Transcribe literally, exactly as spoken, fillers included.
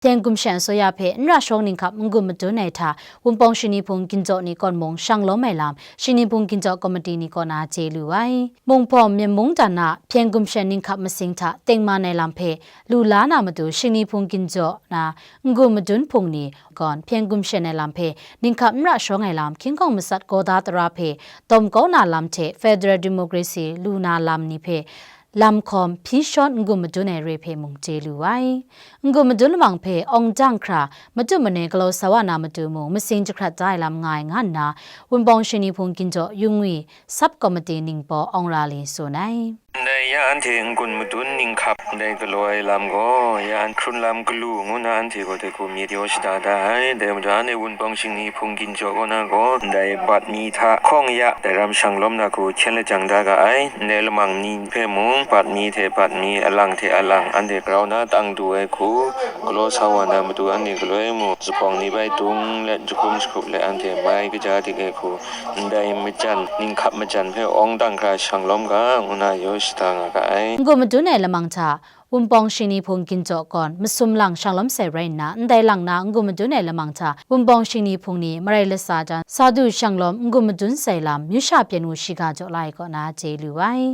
Pyeng Gumshen အစိုးရ hpe n ra shawng ninghkap n-gun madun ai hta, Wunpawng Shingni Hpung ginjaw ni kawn mung shang lawm ai lam, Shingni Hpung ginjaw komiti ni kaw na chye lu ai. Munghpawm Myen mung dan a Pyeng Gumshen ninghkap masing hta tengman ai lam hpe lu la na matu, Shingni Hpung ginjaw na n-gun madun hpung ni gawn Pyeng Gumshen ai lam hpe ninghkap n ra shawng ai lam, hkying hkawng masat gaw da tara hpe dawm kau na lam hte Federal Democracy lu na lam ni hpe lam hkawm hpyi shawn n-gun madun ai re hpe mung chye lu ai. N-gun madun lamang hpe awng dang hkra, matu manoi galaw sa wa na matu mung masing jahkrat da ai lam nga ai nga nna, Wunpawng Shingni Hpung ginjaw yungwi sub committee ningbaw Aung Ra Li tsun ai. Ndai ya anhte n-gun madun ninghkap ndai galaw ai lam gaw, ya an hkrun lam galu ngu na anhte gaw dai hku myit yaw shada da ai. Dai majaw anhte Wunpawng Shingni Hpung ginjaw kaw na gaw, ndai bat mi hta hkawng ya dai ram shang lawm na hku hkyen lajang da ga ai. Ndai lamang ni hpe mung, bat mi hte bat mi, alang hte alang, anhte grau na tang du ai hku, galaw sa wa na matu anhte galoi mung, zubawng ni bai dung let, jahkum jahkup let, anhte mai kaja dik ai hku, ndai majan, ninghkap majan hpe awng dang hkra shang lawm ga, ngu na yaw shada nga ga ai. N-gun madun ai lamang hta, Wunpawng Shingni Hpung ginjaw gawn masum lang shang lawm sai rai nna, ndai lang na n-gun madun ai lamang hta, Wunpawng Shingni Hpung ni marai latsa jan, sa du shang lawm n-gun madun sai lam, myu sha pyen wu shiga jaw la ai kaw na chye lu ai.